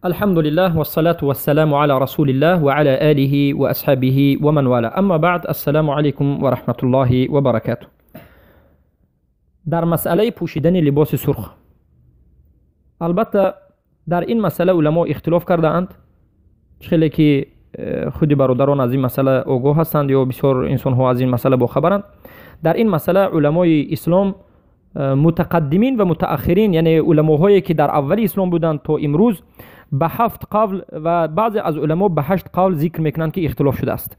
الحمد لله والصلاة والسلام على رسول الله وعلى آله وأصحابه ومن والاه. أما بعد، السلام علیکم و رحمت الله و برکاته. در مسئله پوشیدن لباس سرخ، البته در این مسئله علما اختلاف کرده اند. خیلی که خود برادران از این مسئله آگاه هستند یا بسیار انسان ها از این مسئله باخبرند. در این مسئله علمای اسلام متقدمین و متأخرین، یعنی علماهایی که در اول اسلام بودند تا امروز، به 7 قول و بعضی از علما به 8 قول ذکر میکنند که اختلاف شده است.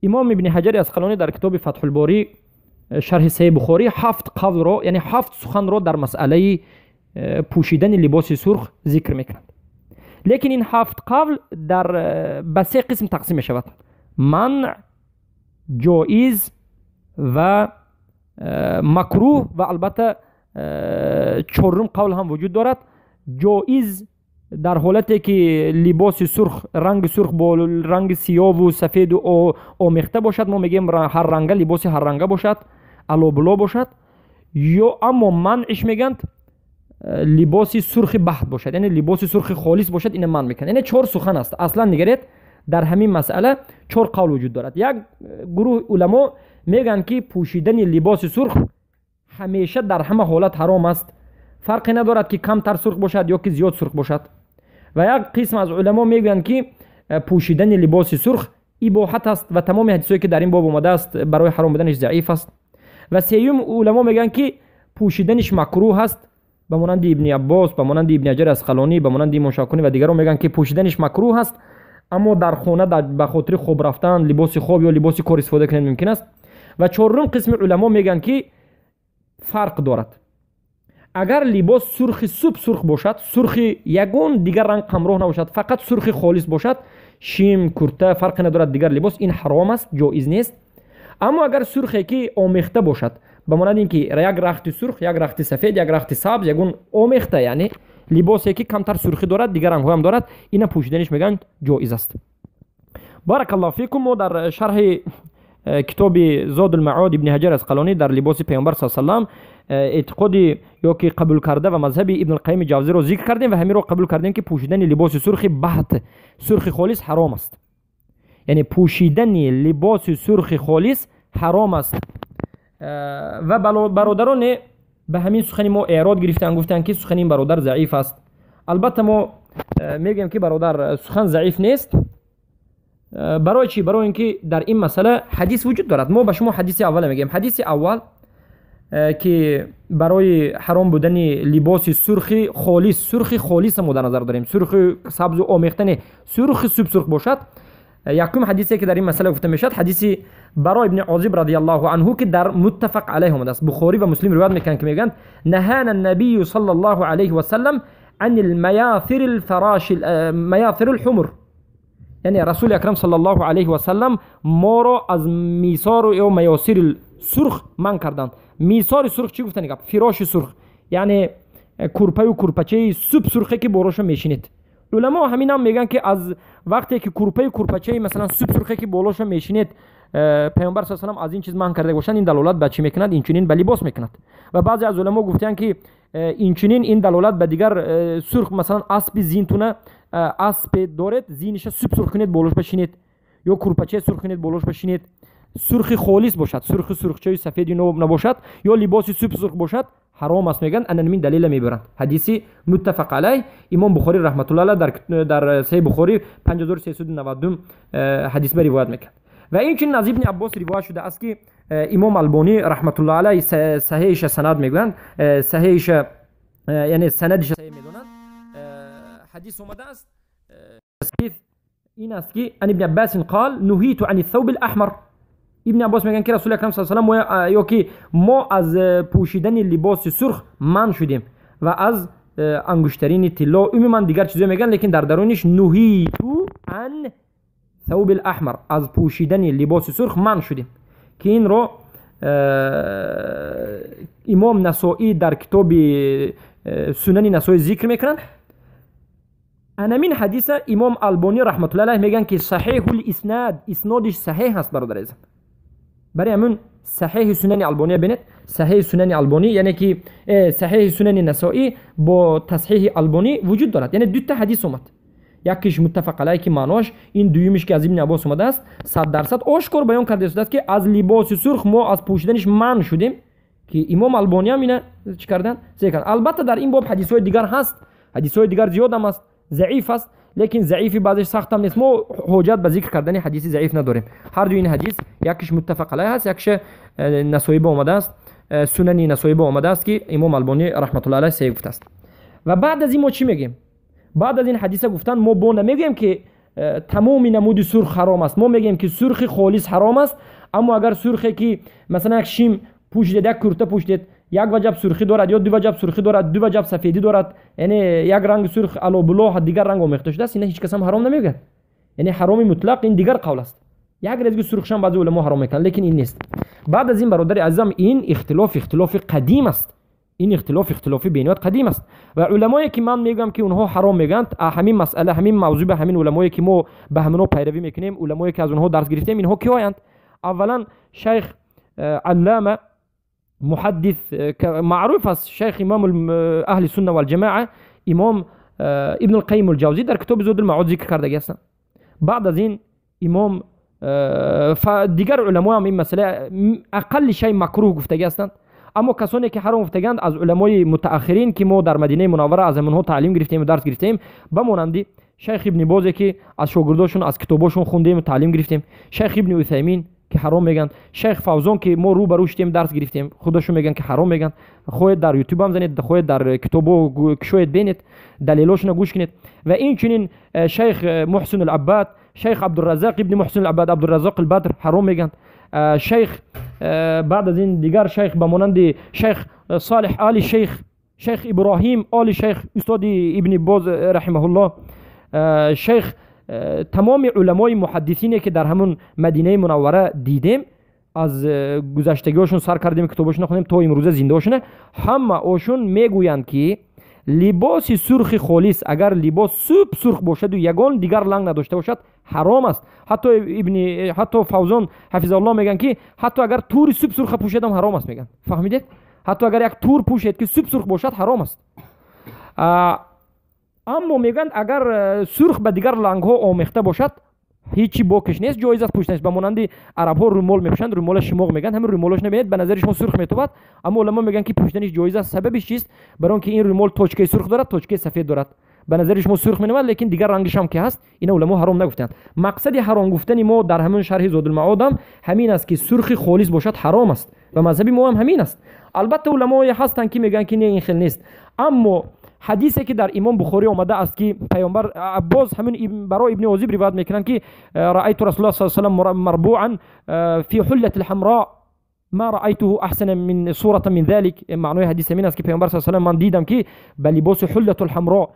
امام ابن حجر عسقلانی در کتاب فتح الباری شرح صحیح بخاری 7 قول را، یعنی 7 سخن را در مسئله پوشیدن لباس سرخ ذکر میکنند. لیکن این 7 قول در به 3 قسم تقسیم میشود: منع، جایز و مکروه. و البته 4 قول هم وجود دارد. جایز در حالتی که لباس سرخ، رنگ سرخ با رنگ سیاه و سفید و آمیخته باشد، ما میگیم هر رنگه لباس هر رنگه باشد، الو بلو باشد. یا اما منعش میگند لباس سرخ بحت باشد، یعنی لباس سرخ خالص باشد، اینه منع میکنند. یعنی 4 سخن است. اصلا نگرید در همین مسئله 4 قول وجود دارد. یک گروه علما میگن که پوشیدن لباس سرخ همیشه در همه حالت حرام است، فرقی ندارد که کمتر سرخ باشد یا که زیاد سرخ باشد. و یک قسم از علما میگویند که پوشیدن لباس سرخ اباحت است و تمام حدیثایی که در این باب آمده است برای حرام بودنش ضعیف است. و سیوم علما میگن که پوشیدنش مکروه است، به مانند ابن عباس، به مانند ابن حجر عسقلانی، به مانند امام شوکانی و دیگران میگن که پوشیدنش مکروه است، اما در خانه به خاطر خوب رفتن لباس خواب یا لباس کار استفاده کنن ممکن است. و 4 قسم علما میگن که فرق دارد. اگر لباس سرخ سوب سرخ باشد، سرخ یگان دیگر رنگ همراه نباشد، فقط سرخ خالص باشد، شیم کرته فرق ندارد دیگر لباس، این حرام است، جایز نیست. اما اگر سرخی که آمیخته باشد، به مانند اینکه یک رخت سرخ، یک رخت سفید، یک رخت سبز، یگان آمیخته، یعنی لباسی که کمتر سرخی دارد دیگر رنگ هم دارد، اینا پوشیدنش میگن جایز است. بارک الله فیکم. ما در شرح کتاب زاد المعاد ابن حجر عسقلانی در لباس پیامبر صلی الله علیه و سلم اعتقاد یا که قبول کرده و مذهب ابن القیم جوزی را ذکر کردیم و همین را قبول کردیم که پوشیدن لباس سرخ بحت، سرخ خالص حرام است. یعنی پوشیدن لباس سرخ خالص حرام است. و برادران به همین سخن ما اعراض گرفتن، گفتن که سخن این برادر ضعیف است. البته ما میگیم که برادر سخن ضعیف نیست. برای چی؟ برای اینکه در این مسئله حدیث وجود دارد. ما به شما حدیث اول میگیم. حدیث اول که برای حرام بودن لباس سرخ خالص، سرخ خالص ما در نظر داریم، سرخ سبز و آمیخته نه، سرخ سوب سرخ باشد. یکم حدیثی که در این مسئله گفته میشد حدیث برای ابن عازب رضی الله عنه که در متفق علیه آمده است، بخاری و مسلم روایت میکنند که میگن نهانا النبی صلی الله علیه و سلم عن المياثر الفراش میاثر الحمر. یعنی رسول اکرم صلی الله علیه و سلم ما را از میثار یا میاسیر سرخ منع کردند. میثار سرخ چی گفتن؟ گپ فراش سرخ، یعنی کرپه و کرپچه سوب سرخه که باراشو میشینید. علما همین هم میگن که از وقتی که کرپه و کرپچه مثلا سوب سرخه که بالاشو میشینید، پیامبر صلی الله علیه و سلم از این چیز منع کرده باشند، این دلالت به چی میکند؟ این چنین به لباس میکند. و بعضی از علما گفتن که این چنین این دلالت به دیگر سرخ، مثلا اسب زینتونه، اسب دارد زینش سوب سرخ کنید بالاش بشینید، یا کرپچه سرخ کنید بالاش بشینید، سرخ خالص باشد، سرخ سرخچه سفید نباشد، یا لباس سوب سرخ باشد حرام است میگن. انا من دلیل میبرند. حدیثی متفق علیه، امام بخاری رحمت الله علیه در صحیح بخاری 5392 حدیث به روایت میکند. و این چنین از ابن عباس روایت شده است که امام البانی رحمت الله علیه صحیحش سند میگویند، صحیحش یعنی سندش صحیح میدونند. حدیث اومده است، این است که ان ابن عباس قال نهیت عن الثوب الاحمر. ابن عباس میگن که رسول اکرم صلی الله علیه و سلم یا که ما از پوشیدن لباس سرخ منع شدیم و از انگشترین طلا، عموما دیگر چیزا میگن، لیکن در درونش نهیت عن ثوب الاحمر، از پوشیدن لباس سرخ منع شدیم، که این رو امام نسائی در کتاب سنن نسائی ذکر میکنن. انمین حدیث امام البانی رحمت الله علیه میگن که صحیح الاسناد، اسنادش صحیح هست برادر عزیزم. برای همون صحیح سنن البانی ببینید Саҳеҳи Сунани Албонӣ, яъне ки Саҳеҳи Сунани Насоӣ бо тасҳиҳи Албонӣ вуҷуд дорад. Яъне дута ҳадис омад, якиш муттафақ алайҳ, ки маъноаш ин дуюмиш, ки аз Ибни Аббос омадааст, 100% ошкор баён карда истодааст, ки аз либоси сурх мо аз пӯшиданиш манъ шудем, ки имом Албониам ина чӣ кардан, зикр кард. Албатта, дар ин боб ҳадисҳои дигар ҳаст, ҳадисҳои дигар зиёдам аст, заиф аст, лекин заифи баъзеш сахтам нест. Мо ҳоҷат ба зикр кардани ҳадиси заиф надорем. Ҳар дуи ин ҳадис, якиш муттафақ алайҳ аст, якша Насоиба омадааст, Сунани Насоиба омадааст, ки имом Албонӣ раҳматуллоҳ алайҳ саҳеҳ гуфтааст. Ва баъд аз ин мо чӣ мегӯем? Баъд аз ин ҳадиса гуфтан, мо бо намегӯем, ки тамоми намуди сурх ҳаром аст. Мо мегӯем, ки сурхи холис ҳаром аст. Аммо агар сурхе, ки масалан як шим пӯшидед, як курта пӯшидед, як ваҷаб сурхӣ дорад ё ду ваҷаб сурхӣ дорад, ду ваҷаб сафедӣ дорад, яъне як ранги сурх алобуло дигар ранг омехта шудааст, ина ҳеҷ кас ҳам ҳаром намегӯяд. Яъне ҳароми мутлақ ин дигар қавл аст. Як резги сурхшам баъзе уламо ҳаром мекунанд, лекин ин нест. Баъд аз ин, бародари азизам, ин ихтилоф ихтилофи қадим аст, ин ихтилоф ихтилофи бениҳоят қадим аст. Ва уламое, ки ман мегӯям, ки онҳо ҳаром мегӯянд, ҳамин масъала, ҳамин мавзӯъ, ба ҳамин уламое, ки мо ба ҳаминҳо пайравӣ мекунем, уламое, ки аз онҳо дарс гирифтем, инҳо киҳоянд? Аввалан, шайх аллама муҳаддис маъруф аст, шайх имом аҳли сунна валҷамоа, имом Ибн Алқайим Алҷавзӣ дар китоби Зодулмаод зикр кардаги ҳастанд. Баъд аз ин имом дигар уламоам ин масъала ақалли шай макрӯҳ гуфтагӣ ҳастанд. Аммо касоне, ки ҳаром гуфтаганд, аз уламои мутаахирин, ки мо дар Мадинаи Мунаввара аз ҳамонҳо таълим гирифтем, дарс гирифтем, ба монанди шайх Ибни Бозе, ки аз шогирдошон, аз китобошон хундем, таълим гирифтем, шайх Ибни Усаймин, ки ҳаром мегӯянд, шайх Фавзон, ки мо рӯ ба рӯ шудем, дарс гирифтем, худашон мегӯянд, ки ҳаром мегӯянд. Хоҳед, дар Ютубам занед, хоҳед, дар китобо кушоед, бинед, далелошона гӯш кунед. Ва инчунин шайх Муҳсин Алаббад, шайх Абдураззақ ибни Муҳсин Алаббад, Абдураззоқ Албадр ҳаром мегӯянд. Шайх, баъд аз ин дигар шайх, ба монанди шайх Солиҳ Оли Шейх, шайх Иброҳим Оли Шейх, устоди Ибни Боз раҳимаҳуллоҳ, шайх, тамоми уламои муҳаддисине, ки дар ҳамун Мадинаи Мунаввара дидем, аз гузаштагиҳошон сар кардем, китобошона хонем, то имрӯза зиндаошона, ҳама ошон мегӯянд, ки либоси сурхи холис, агар либос суб сурх бошаду ягон дигар ланг надошта бошад, ҳаром аст. Ҳатто ибни, ҳатто Фавзон ҳафизаллоҳ мегӯянд, ки ҳатто агар тури суб сурха пӯшедам, ҳаром аст, мегӯянд. Фаҳмидед? Ҳатто агар як тур пӯшед, ки суб сурх бошад, ҳаром аст. Аммо мегӯянд, агар сурх ба дигар лангҳо омехта бошад, ҳечи бокиш нест, ҷоиз аст пӯшиданаш. Ба монанди арабҳо румол мепӯшанд, румола шимоғ мегӯянд. Ҳамин румолош набинед, ба назари шумо сурх метобад, аммо уламо мегӯянд, ки пӯшиданиш ҷоиз аст. Сабабиш чист? Барои он ки ин румол точкаи сурх дорад, точкаи сафед дорад, ба назари шумо сурх менамояд, лекин дигар рангишам ки ҳаст, ина уламо ҳаром нагуфтанд. Мақсади ҳаром гуфтани мо дар ҳамин шарҳи Зодулмаодам ҳамин аст, ки сурхи холис бошад, ҳаром аст, ва мазҳаби мо ҳам ҳамин аст. Албатта, уламое ҳастанд, ки мегӯянд, ки не, ин хел нест. Аммо ҳадисе, ки дар имом Бухорӣ омада аст, ки пайғамбар, боз ҳамин барои Ибни Озиб ривоят мекунанд, ки раайту Расулуллоҳ саллаллоҳу алайҳи васаллам марбуан фи ҳуллати лҳамро, ма раайтуҳу аҳсана мин сурата мин залик. Маънои ҳадис ҳамин аст, ки пайғамбар саллаллоҳу алайҳи васаллам ман дидам, ки ба либоси ҳуллату лҳамро,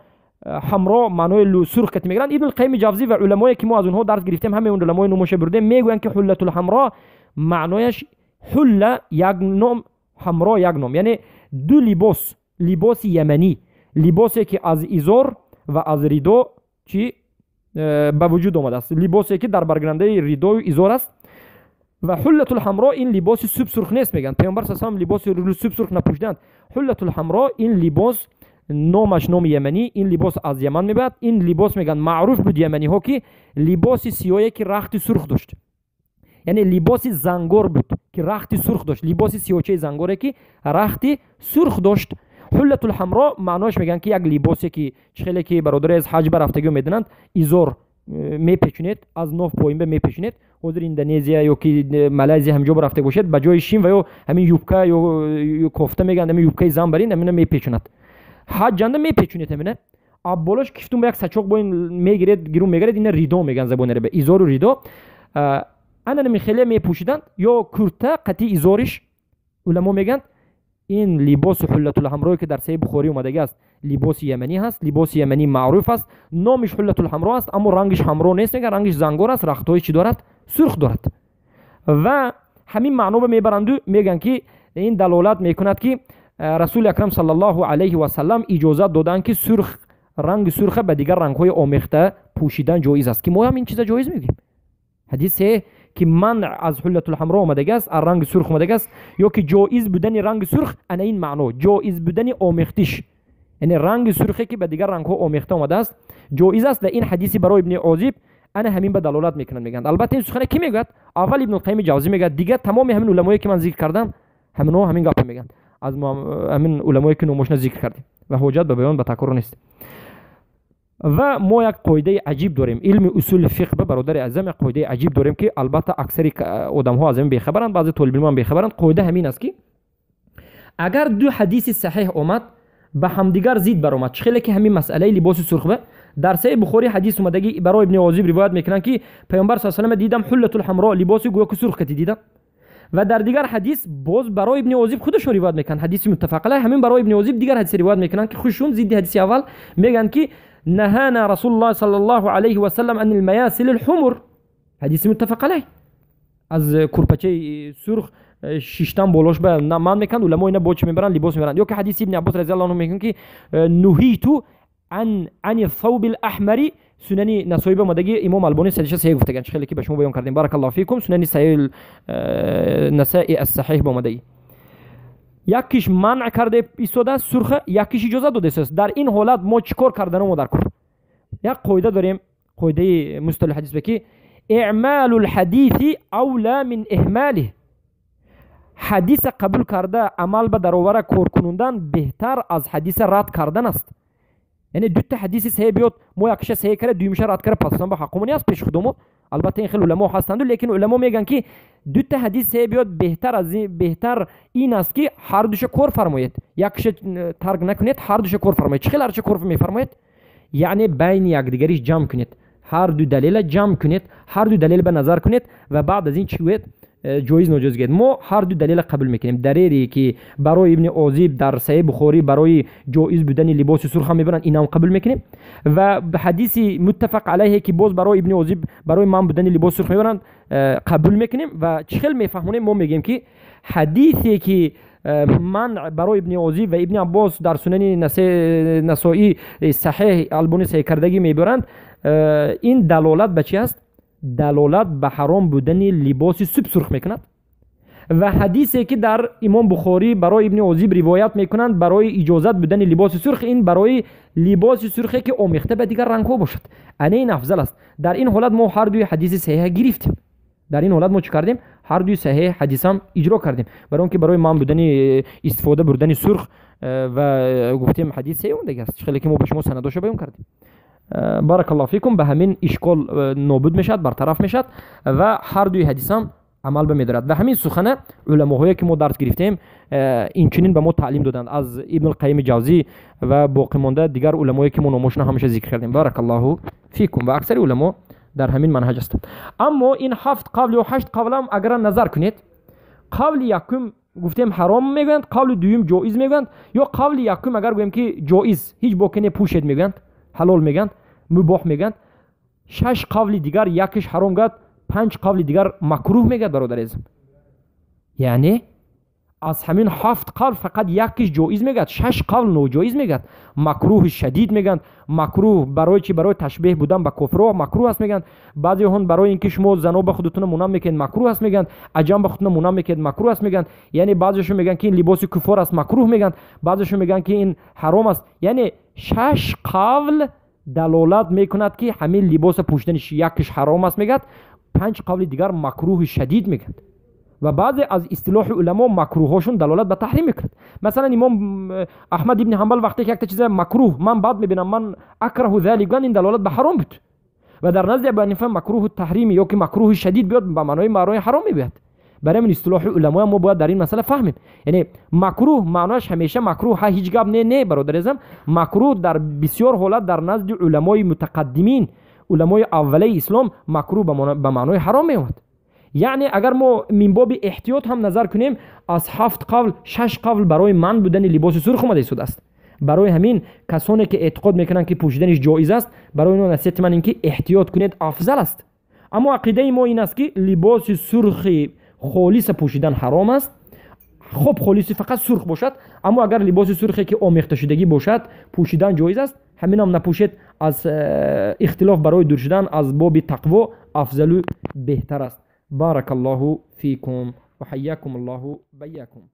ҳамро маънои сурх кати мегиранд. Ибн Қайими Ҷавзӣ ва уламое, ки мо аз онҳо дарс гирифтем, ҳамаи он уламои номоша бурдем, мегӯянд, ки ҳуллатул ҳамро маънояш ҳулла як ном, ҳамро як ном, яъне ду либос, либоси яманӣ, либосе, ки аз изор ва аз ридо чӣ ба вуҷуд омадааст, либосе, ки дар баргирандаи ридою изор аст. Ва ҳуллатул ҳамро ин либоси суб сурх нест, мегӯянд. Пайғамбар са салам либоси суб сурх напӯшиданд. Ҳуллатул ҳамро ин либос номаш номи яманӣ, ин либос аз Яман мебояд. Ин либос, мегӯянд, маъруф буд яманиҳо, ки либоси сиёҳе, ки рахти сурх дошт, яъне либоси зангор буд, ки рахти сурх дошт, либоси сиёчаи зангоре, ки рахти сурх дошт. Ҳуллатул ҳамро маъноаш, мегӯянд, ки як либосе, ки чӣ хеле ки бародари аз ҳаҷ барафтагиҳо медонанд, изор мепечунед, аз ноф поинба мепечунед. Ҳозир Индонезия ё ки Малайзия, ҳамҷо рафта бошед, ба ҷои шим ва ё ҳамин юбка ё кофта мегӯянд, ҳамин юбкаи зан барин, ҳамина мепечунад, ҳаҷ анда мепечунед. Ҳамина болош кифтун ба як сачоқ бо ин мегиред, гирун мегиред, ина ридо мегӯянд забони араби, изору ридо. Ана нами хеле мепӯшиданд ё курта қати изориш. Уламо мегӯянд, ин либоси ҳуллатулҳамрое, ки дар Саҳиҳи Бухорӣ омадагӣ аст, либоси яманӣ ҳаст, либоси яманӣ маъруф аст, номиш ҳуллатулҳамро аст, аммо рангиш ҳамро нест, мегӯянд, рангиш зангор аст, рахтҳои чӣ дорад? Сурх дорад. Ва ҳамин маъно ба мебаранду мегӯянд, ки ин далолат мекунад, ки Расули Акрам саллаллоҳу алайҳи васаллам иҷозат доданд, ки сурх, ранги сурха ба дигар рангҳои омехта пӯшидан ҷоиз аст, ки мо ҳам ин чиза ҷоиз мегӯем. Ҳадисе ки манъ аз ҳуллатул ҳамро омадагӣ аст, аз ранги сурх омадагӣ аст, ё ки ҷоиз будани ранги сурх, ана ин маъно ҷоиз будани омехтиш, яъне ранги сурхе ки ба дигар рангҳо омехта омадааст ҷоиз аст. Дар ин ҳадиси барои ибни Озиб ана ҳамин ба далолат мекунанд, мегӯянд. Албатта ин сухане ки мегӯяд? Аввал Ибни Қайими Ҷавзӣ мегӯяд, дигар тамоми ҳамин уламое ки ман зикр кардам, ҳаминҳо ҳамин гапро мегӯянд, аз ҳамин уламое ки номошона зикр кардем ва ҳоҷат ба баён ба такрор нест. Ва мо як қоидаи аҷиб дорем илми усули фиқҳ ба, бародари азизам, як қоидаи аҷиб дорем, ки албатта аксари одамҳо аз ҳамин бехабаранд, баъзе толибилмҳо бехабаранд. Қоида ҳамин аст, ки агар ду ҳадиси саҳеҳ омад, ба ҳамдигар зид баромад, чӣ хеле ки ҳамин масъалаи либоси сурх ба дар Саҳеҳи Бухорӣ ҳадис омадагӣ, барои ибни Озиб ривоят мекунанд, ки Паёмбар с салам дидам ҳуллатул ҳамро, либоси гӯё ки сурх кати дидам. Ва дар дигар ҳадис боз барои ибни Озиб худашон ривоят мекунанд, ҳадиси муттафақ алайҳ, ҳамин барои ибни Озиб дигар ҳадис ривоят мекунанд, ки худшон зидди ҳадиси аввал мегӯянд, ки наҳана Расулуллоҳ саллаллоҳу алайҳи васаллам ан алмаясил алҳумр, ҳадиси муттафақ алайҳ, аз курпачаи сурх шиштан болош ба манъ мекунанд. Уламо ина бо чӣ мебаранд? Либос мебаранд. Ё ки ҳадиси ибни Аббос разияллоҳу анҳу мегӯянд, ки нуҳиту ани thawби алаҳмари, Сунани Насоӣ ба омадагӣ, имом Албонӣ садиша саҳеҳ гуфтаган, чӣ хеле ки ба шумо баён кардем, баракаллоҳу фикум, Сунани Саҳеҳ Насаи ас-Саҳеҳ ба омадагӣ. Якиш манъ карда истодааст сурха, якиш иҷозат дода истодааст. Дар ин ҳолат мо чӣ кор карданамо дар кор? Як қоида дорем, қоидаи мусталиҳ ҳадис ба, ки эъмалу лҳадиси авла мин иҳмалиҳ, ҳадиса қабул карда амал ба даровара кор кунондан беҳтар аз ҳадиса рад кардан аст. Яъне дута ҳадиси саҳеҳ биёд, мо якиша саҳеҳ карда, дуюмиша рад карда, пассан ба ҳаққумони аст пеши худомо. Албатта ин хел уламо ҳастанду, лекин уламо мегӯянд, ки дута ҳадис саҳеҳ биёд, беҳтар аз беҳтар ин аст, ки ҳар душа кор фармоед, якиша тарк накунед, ҳар душа кор фармоед. Чӣ хел ҳар душа кор мефармоед? Яъне байни якдигариш ҷамъ кунед, ҳар ду далела ҷамъ кунед, ҳар ду далел ба назар кунед ва баъд аз ин чӣ гӯед? Ҷоиз ноҷоиз гӯед. Мо ҳар ду далела қабул мекунем. Далеле ки барои ибни Озиб дар Саҳеҳи Бухорӣ барои ҷоиз будани либоси сурх ҳам мебаранд, инам қабул мекунем, ва ҳадиси муттафақ алайҳе ки боз барои ибни Озиб барои манъ будани либоси сурх мебаранд, қабул мекунем. Ва чӣ хел мефаҳмонем? Мо мегӯем, ки ҳадисе ки манъ барои ибни Озиб ва ибни Аббос дар Сунани Насоӣ саҳеҳ Албони саҳеҳ кардагӣ мебаранд, ин далолат ба чӣ аст? Далолат ба ҳаром будани либоси суб сурх мекунад. Ва ҳадисе ки дар имом Бухорӣ барои ибни Озиб ривоят мекунанд барои иҷозат будани либоси сурх, ин барои либоси сурхе ки омехта ба дигар рангҳо бошад, ана ин афзал аст. Дар ин ҳолат мо ҳар дуи ҳадиси саҳеҳа гирифтем. Дар ин ҳолат мо чӣ кардем? Ҳар дуи саҳеҳ ҳадисам иҷро кардем, барои он ки барои манъ будани истифода бурдани сурх ва гуфтем ҳадис саҳеҳ омадаги аст, чӣ хеле ки мо ба шумо санадоша баён кардем, баракаллоҳу фикум. Ба ҳамин ишкол нобуд мешавад, бартараф мешавад ва ҳар дуи ҳадисам амал ба медорад. Ва ҳамин сухана уламоҳое ки мо дарс гирифтем, инчунин ба мо таълим доданд, аз Ибнулқайими Ҷавзӣ ва боқимонда дигар уламое ки мо номошона ҳамеша зикр кардем, баракаллоҳу фикум. Ва аксари уламо дар ҳамин манҳаҷ ҳастанд. Аммо ин ҳафт қавл ё ҳашт қавлам агар назар кунед, қавли якум гуфтем ҳаром мегӯянд, қавли дуюм ҷоиз мегӯянд. Ё қавли якум агар гӯем, ки ҷоиз, ҳеҷ боке не, пӯшед мегӯянд, ҳалол мегӯянд, мубоҳ мегӯянд, шаш қавли дигар якиш ҳаром гӯяд, панҷ қавли дигар макрӯҳ мегӯяд. Бародари азизам, яъне аз ҳамин ҳафт қавл фақат якиш ҷоиз мегӯяд, шаш қавл ноҷоиз мегӯяд, макрӯҳи шадид мегӯянд. Макрӯҳ барои чӣ? Барои ташбеҳ будан ба кофирҳо макрӯҳ аст мегӯянд. Баъзеҳон барои ин ки шумо зано ба худатона монанд мекунед, макрӯҳ аст мегӯянд, аҷам ба худатона монанд мекунед, макрӯҳ аст мегӯянд. Яъне баъзеашон мегӯянд, ки ин либоси куффор аст, макрӯҳ мегӯянд, баъзеашон мегӯянд, ки ин ҳаром аст. Яъне шаш қавл далолат мекунад, ки ҳамин либоса пӯшидани якиш ҳаром аст мегӯяд, панҷ қавли дигар макрӯҳи шадид мегӯянд. Ва баъзе аз истилоҳи уламо макрӯҳҳошон далолат ба таҳрим мекунад. Масалан, имом Аҳмад ибни Ҳамбал вақте ки якта чиза макрӯҳ, ман бад мебинам, ман акраҳу залик гӯянд, ин далолат ба ҳаром буд. Ва дар назди Абу Ҳанифа макрӯҳу таҳрими ё ки макрӯҳи шадид биёд, ба маънои ҳаром мебиёд. Барои ҳамин истилоҳи уламоям мо бояд дар ин масъала фаҳмем. Яъне макрӯҳ маънояш ҳамеша макрӯҳ ҳа ҳеҷ гап не, не, бародари азизам, макрӯҳ дар бисёр ҳолат дар назди уламои мутақаддимин, уламои аввалаи ислом, макрӯҳ ба маънои ҳаром меомад. Яъне агар мо мин боби эҳтиёт ҳам назар кунем, аз ҳафт қавл шаш қавл барои манъ будани либоси сурх омада истодааст. Барои ҳамин касоне ки эътиқод мекунанд, ки пӯшиданиш ҷоиз аст, барои онҳо насиҳати ман ин ки эҳтиёт кунед, афзал аст. Аммо ақидаи мо ин аст, ки либоси сурхи холиса пӯшидан ҳаром аст, хоб холиси фақат сурх бошад. Аммо агар либоси сурхе ки омехташудагӣ бошад, пӯшидан ҷоиз аст. Ҳаминам напӯшед, аз ихтилоф барои дур шудан, аз боби тақво афзалу беҳтар аст. Баракаллоҳу фикум ва ҳайякум Аллоҳу байякум.